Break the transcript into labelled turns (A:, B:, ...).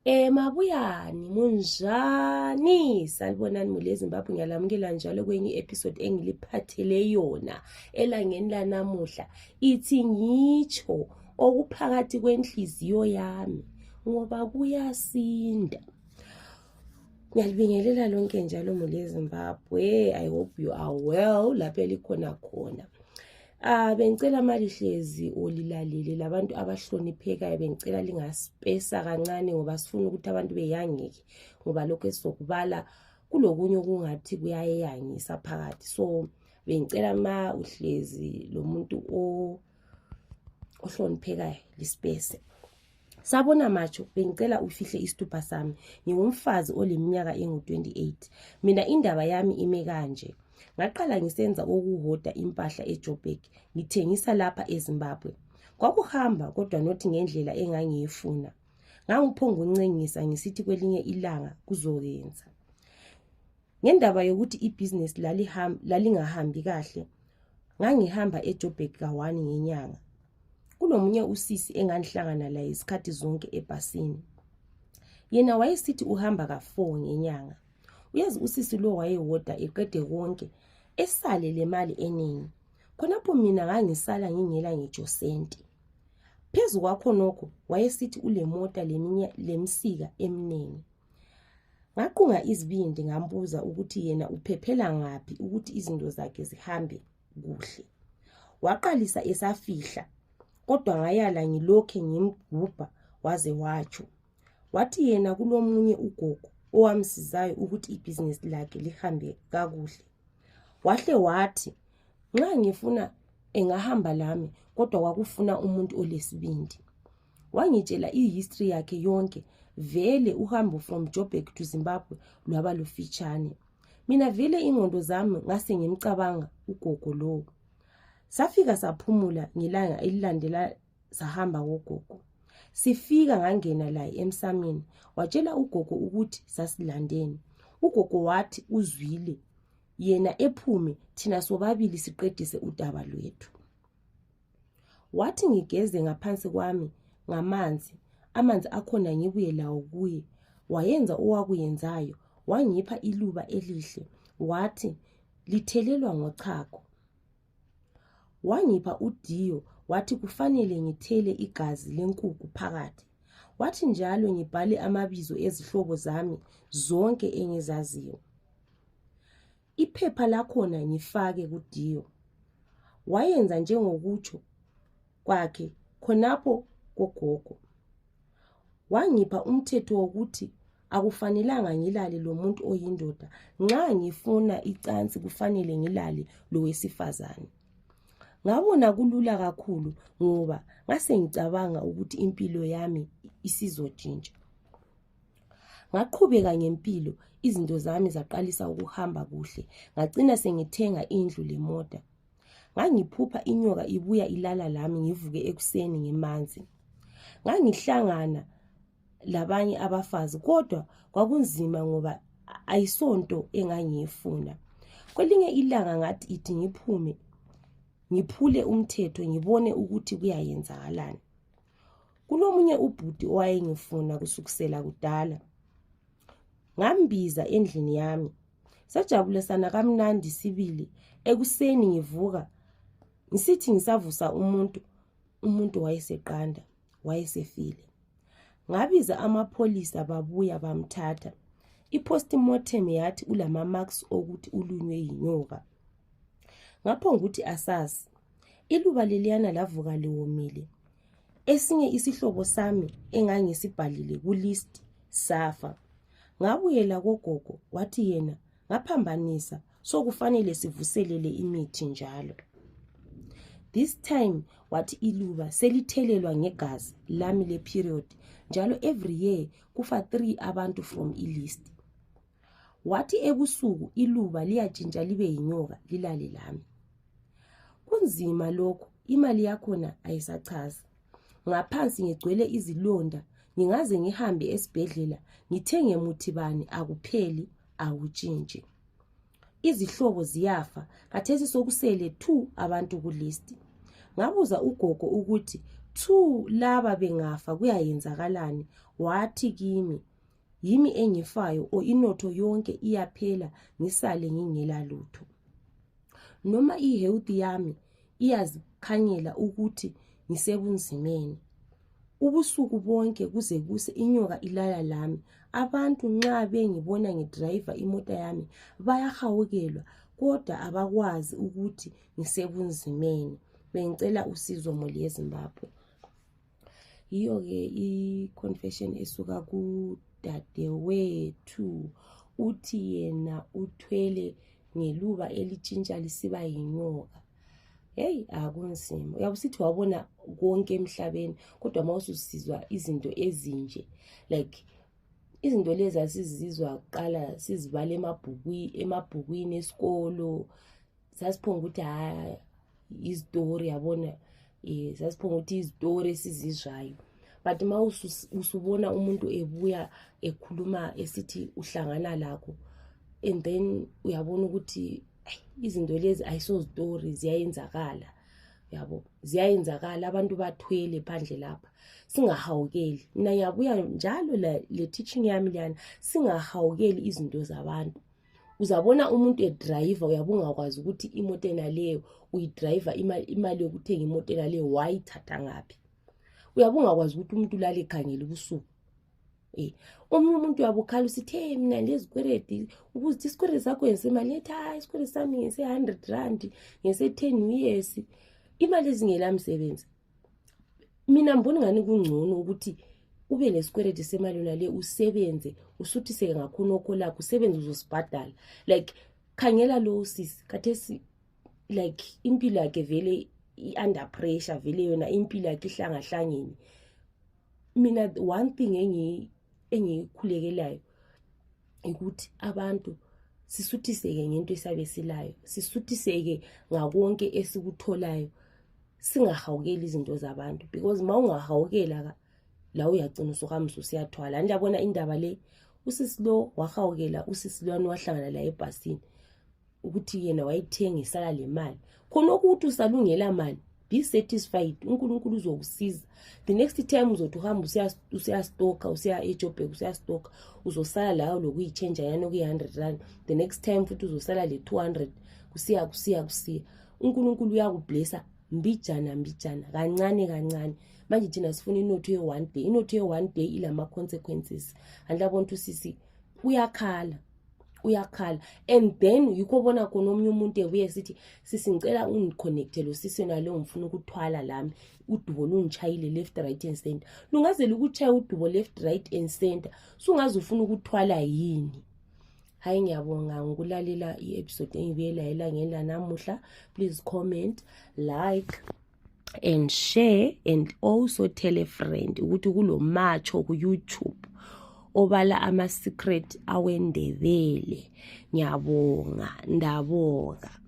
A: Mabuyani munjani salibonani mule Zimbabwe ngiyalamukela njalo kwenye episode engiliphathele yona elangeni lanamuhla ithi ngitsho okuphakathi kwenhliziyo yami ngoba kuyasinda. Ngiyalibingelela lonke njalo mule Zimbabwe. I hope you are well lapho elikhona khona. Bengicela malihlezi olilalele labantu abahloniphekayo, bengicela lingaspesa kancane ngoba sifuna ukuthi abantu beyangeke ngoba lokho esizokubala kulokunye okungathi kuyayeyangisa phakathi. So bengicela ma uhlezi lo muntu ohloniphekayo lispese. Sabona macho, bengicela ufihle isithupha sami. Ngingumfazi oleminyaka engu-28. Mina indaba yami ime kanje. Ngaqala ngisenza okuhoda impahla eJoburg, ngithengisa lapha eZimbabwe. Kwakuhamba kodwa nothi ngendlela engangiyifuna. Ngangiphonga uncenyisa ngisithi kwelinye ilanga kuzoyenza. Ngendaba yokuthi ibusiness lalingahambi kahle, ngangihamba eJoburg ka1 ngenyanga. Kunomunye usisi engangihlangana laye isikhathi zonke ebhasini. Yena wayesithi uhamba ka4 ngenyanga. Uyazi usisi lo wayehoda eqede konke esale le mali eningi. Khonapho mina ngangisala ngingela ngitsho senti. Phezu kwakho nokho wayesithi ule mota lemsika eminingi. Ngaqunga izibindi ngambuza ukuthi yena uphephela ngapi ukuthi izinto zakhe zihambe kuhle. Waqalisa esafihla kodwa ngayala ngilokhe ngimgubha waze watsho. Wathi yena kulomunye ugogo owamsizayo ukuthi ibusiness lakhe lihambe kakuhle. Wahle wathi nxa ngifuna engahamba lami kodwa wakufuna umuntu olesibindi. Wangitshela ihistory yakhe yonke, vele uhambo from Joburg to Zimbabwe lwaba lufitshane. Mina vele ingqondo zami ngase ngimcabanga ugogo lo. Safika saphumula ngelanga elilandela sahamba ngogogo. Sifika ngangena la emsameni, watshela ugogo ukuthi sasilandeni. Ugogo wathi uzwile yena ephume thina sobabili siqedise udaba lwethu. Wathi ngigeze ngaphansi kwami ngamanzi, amanzi akhona ngibuye lawo kuye. Wayenza owakuyenzayo, wangipha iluba elihle, wathi lithelelwa ngochago. Wangipha udiyo, wathi kufanele ngithele igazi lenkukhu phakathi. Wathi njalo ngibhale amabizo ezihlobo zami zonke engizaziyo. Iphepha lakhona ngifake kudiyo. Wayenza njengokutsho kwakhe khonapho kogogo. Wangipha umthetho wokuthi akufanelanga ngilale lo muntu oyindoda. Nxa ngifuna icansi kufanele ngilale lo wesifazane. Ngabona kulula kakhulu ngoba ngase ngicabanga ukuthi impilo yami isizotshintsha. Ngaqhubeka ngempilo, izinto zami zaqalisa ukuhamba kuhle. Ngagcina sengithenga indlu lemota. Ngangiphupha inyoka ibuya ilala lami ngivuke ekuseni ngemanzi. Ngangihlangana labanye abafazi kodwa kwakunzima ngoba ayisonto engangiyifuna. Kwelinye ilanga ngathi ithi ngiphume ngiphule umthetho ngibone ukuthi kuyayenzakalani. Kunomunye ubhuti owayengifuna kusukusela kudala. Ngambiza endlini yami. Sajabulisana kamnandi sibili. Ekuseni ngivuka ngisithi ngisavusa umuntu wayeseqanda, wayesefile. Ngabiza amapholisa babuya bamthatha. Postmortem yathi ulama marks ukuthi ulunywe yinyoka. Ngapho ukuthi asasi iluba leliyana lavuka liwomile. Esinye isihlobo sami engangisibhalile kulist safa. Ngabuyela kogogo, wathi yena ngaphambanisa so kufanele sivuselele imithi njalo. This time wathi iluba selithelelwa ngegazi lami le period njalo every year kufa 3 abantu from ilist. Wathi ebusuku iluba liyatshintsha libe yinyoka lilale lami. Kunzima lokho, imali yakhona ayisachaza. Ngaphansi ngigcwele izilonda, ngingaze ngihambe esibhedlela ngithenge muthi bani akupheli awutshintshi. Izihlobo ziyafa, kathesi sokusele 2 abantu kulist. Ngabuza ugogo ukuthi 2 laba bengafa kuyayenzakalani? Wathi kimi, yimi engifayo o inotho yonke iyaphela ngisale ngingela lutho. Noma ihealth yami iyazikhanyela ukuthi ngisebunzimeni. Ubusuku bonke kuze kuse inyoka ilala lami. Abantu nxa bengibona ngidriver imota yami bayahawukelwa kodwa abakwazi ukuthi ngisebunzimeni. Bengicela usizo moli yeZimbabwe. Yiyo ke i-confession esuka kudadewethu. Uthi yena uthwele ngeluba elitshintsha lisiba yinyoka. Hey, akunzima. Uyabusithi wabona konke emhlabeni kodwa mawususizwa izinto ezinje, like izinto lezi asizizwa kuqala sizibala emabhukwini esikolo, sasiphonga ukuthi istory yabona, sasiphonga ukuthi istory esizizwayo. But usubona umuntu ebuya ekhuluma esithi uhlangana lakho, and then uyabona ukuthi izinto lezi ayiso story, ziyayenzakala. Yabo, ziyayenzakala, abantu bathwele phandle lapha. Singahawukeli. Mina ngiyabuya njalo le teaching yami lana, singahawukeli izinto zabantu. Uzabona umuntu edriver, uyabunga kwazi ukuthi imoto enaleyo uyidriver imali yokuthenga imoto enaleyo wayithatha ngapi. Uyabunga kwazi ukuthi umuntu lale ekhangela ubusuku. Omunye umuntu uyabukhala usithi hey mina lezikweredi ukuthi isikweredi sakho ngesemali ethi isikweredi sami ngese 100 rand ngese 10 years. Imali ezingela msebenzi. Mina mbona ngani kungcono ukuthi ube lesikweredi semali nale usebenze usuthise ngakhona okho lakho usebenze uzosibhadala. Like khangela lo sisi kathesi, like impilo yakhe vele under pressure, vele yona impilo yakhe ihlangahlangene. Mina one thing engikhulekelayo ukuthi abantu sisuthiseke ngento esabesilayo, sisuthiseke ngakonke esikutholayo, singahawukeli izinto zabantu, because mawungahawukela la uyagcina usuhamba usiyathwala. Ndiyabona indaba le usisilo wahawukela usisilwane wahlangana la ebhasini ukuthi yena wayithenga isala le mali khona ukuthi usalungela mali. Be satisfied, uNkulunkulu uzokusiza. The next time uzothi uhamba usiyastoka, usiya eJoburg usiyastoka, uzosala layo lokuyichange yana ku100 rand. The next time futhi uzosala le 200 kusiya. uNkulunkulu uyakublessa mbijana kancane. Manje thina sifuna inotho ye1 day. Inotho ye1 day ilama consequences. Andlabona ukuthi sisi uyakhala, and then yikho bona khona omunye umuntu ebuye sithi sisingicela ungiconnecte lo sisi nalo ngifuna ukuthwala lami udubo lungichayile left right and center. Lungazela ukuchaya udubo left right and center, sungaze ufuna ukuthwala yini? Hayi ngiyabonga ngokulalela i-episode engibelayela ngela namuhla. Please comment, like and share, and also tell a friend ukuthi kulo macho ku YouTube obala ama secret awendebele. Ngiyabonga, ndabonga.